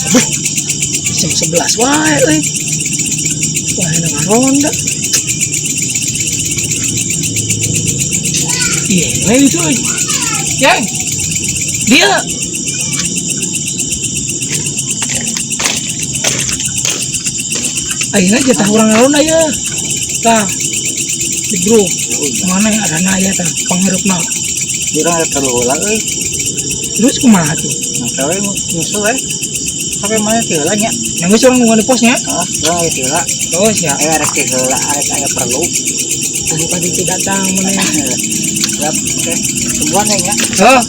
Aduh, jam 11 wae euy. Wah, enak ronda. Iya, itu euy. Yang dia. Ayeuna jatah urang ngaronda ya. Tah. Di grup. Mana ya ada naya tah panghirupna. Urang rek heula euy. Terus kumaha tuh? Nah, kawe nyusul we. Sampai mana ti heula nya? Yang geus urang nungguan di posnya. Heeh, urang aya ti heula. Oh, siap. Aya rek ti heula, arek aya perlu. Tunggu ka ditu datang maneh. Siap, oke. Tungguan ya nya. Heuh.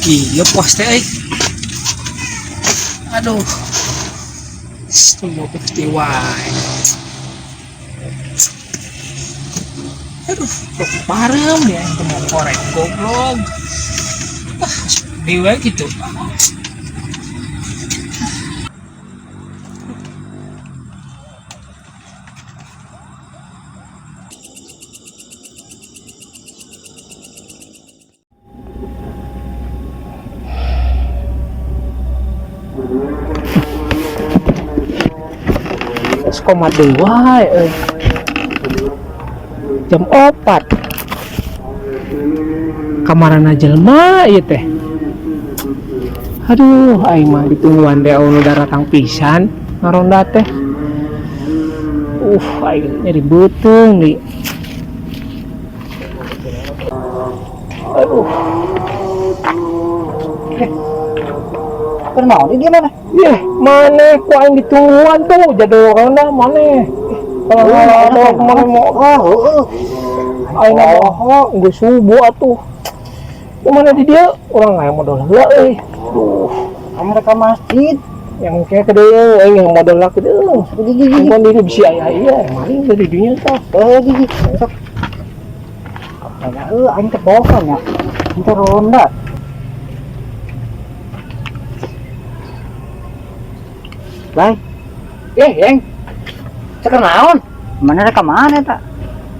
Kieu pos teh euy. Aduh. Tunggu peti wae. Aduh, kok parem ya yang mau korek goblok. Ah, dewa gitu. Koma dewa euy. Jam 4. Kamarana jelema ieu teh. Aduh, aing mah ditungguan teh anu daratang pisan ngaronda teh. Aing nyeri beuteung deui. Aduh. Kunaon di dia mana? Yeh, maneh ku aing ditungguan tuh jadul ronda maneh. Kalau ada maneh mau Oh, heeh. aing mah geus subuh atuh. Kumaha di dieu urang aya modal heula euy. Duh, Aing rek ka masjid. Yang kayak ke dieu euy yang modal lah ke dieu. Gigi gigi. Ampun diri bisi aya ieu maling dari dinya tah. Eh, gigi. Sok. Apa ya? Heuh, aing teh bohong ya. Aing teh ronda. Bay. Yang. Ceker naon? Mana rek ka mana eta?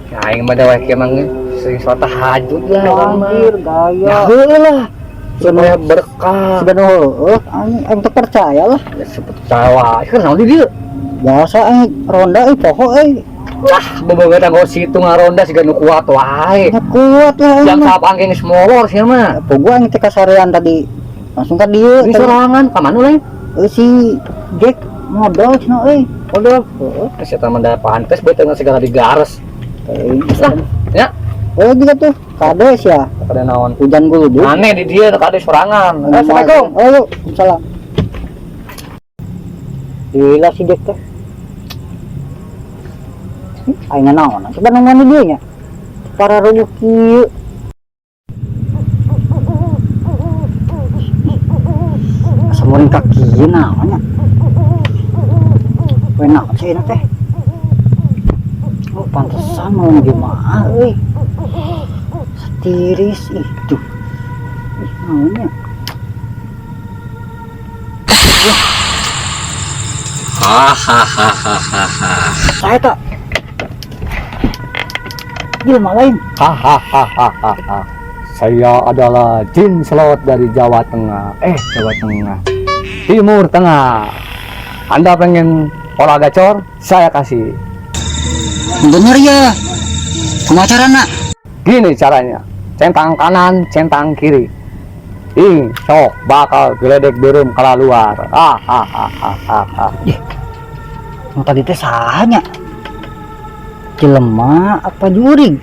Ya, aing mah da we kieu mah sering sholat tahajud lah urang mah. Anjir, gaya. Ya heueuh lah. Supaya berkah. Sebenarnya heueuh, aing teh percaya lah. Ya seperti tawa. Ceker naon di dieu? Biasa aing ronda euy poho euy. Lah, bobogoh tanggo situ ngaronda siga nu kuat wae. Ya kuat lah aing Yang mah. sapa angke geus molor sia mah. Pogo aing teh kasarean tadi. Langsung ka dieu. Ini sorangan ka mana lain? Si Jack modal cenah euy. Modal. Heeh. Si eta mah da pantes bae teh segala digares. Teuing. Lah, ya. Oh, juga tuh. Kades ya. Kade naon? Hujan guludug. Aneh di dia kade sorangan. Assalamualaikum. Oh, yuk. Salam. Gila si Jack teh. Aing naon? Coba nungguan di dieu nya. Para rubuh kieu. Asa muring ka kieu naon nya? We naon sih ini teh? Oh, pantesan mau gimana euy. Setiris itu. Ih, naonnya? Hahaha. Saya tak. Jelema lain. Hahaha. Saya adalah jin slot dari Jawa Tengah. Jawa Tengah. Timur Tengah. Anda pengen pola gacor? Saya kasih. Bener ya. Kumaha carana? Gini caranya. Centang kanan, centang kiri. Ing, sok bakal geledek beureum keluar. Hahaha. Ih. Nu tadi teh sahanya? Jelema apa jurig?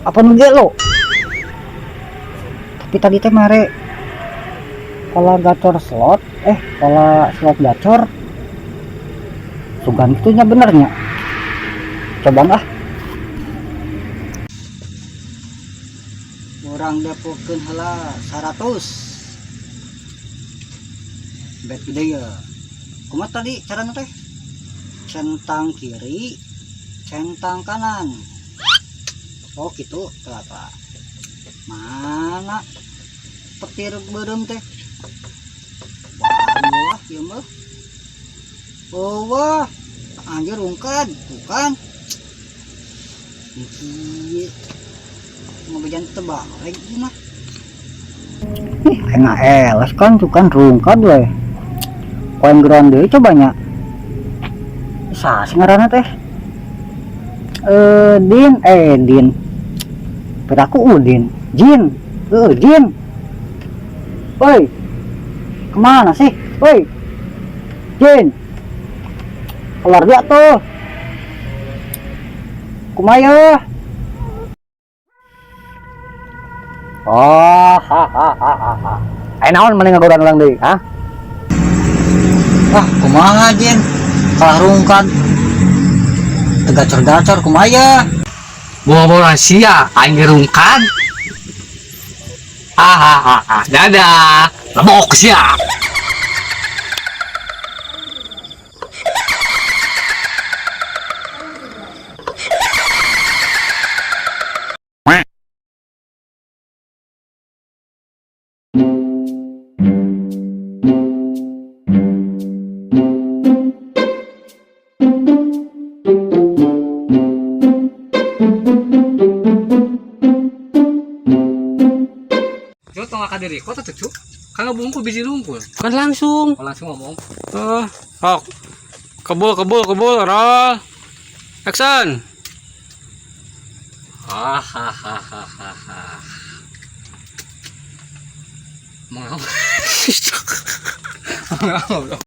Apa nu gelo? Tapi tadi teh mare pola gacor slot, pola slot gacor. Sugan itunya benernya. Coba ah. Urang depokeun heula 100. Bet gede ya. Kumaha tadi carana teh? Centang kiri, centang kanan. Oh gitu, kelapa. Mana petir beureum teh? Ieu mah. Oh wah, anjir rungkad, bukan. Ieu ngabejan teu balik ieu mah. Ih, enak elas kan tuh kan rungkad we. Koin geron deui coba nya. Saha sih ngaranna teh? Din, Din. Piraku Udin. Jin. Jin. Woi. Kemana sih? Woi. Jin. Keluar dia tuh. Kumaha? Oh, ha ha ha ha ha. Aya naon maneh ngagoran urang deui, ha? Wah, kumaha Jin? Kalah rungkad. Teu gacor-gacor kumaha? Bawa-bawa sia, aing ge rungkad. Ha ha ha ha. Dadah. Lebok sia. Cuk, tong ka diri kota tuh, Cuk. Kan ngabungkul biji lungkul. Kan langsung. Oh, langsung ngomong. Oh. Kebul kebul kebul roll. Action. Ha ha ha ha ha ha. Mau. Mau.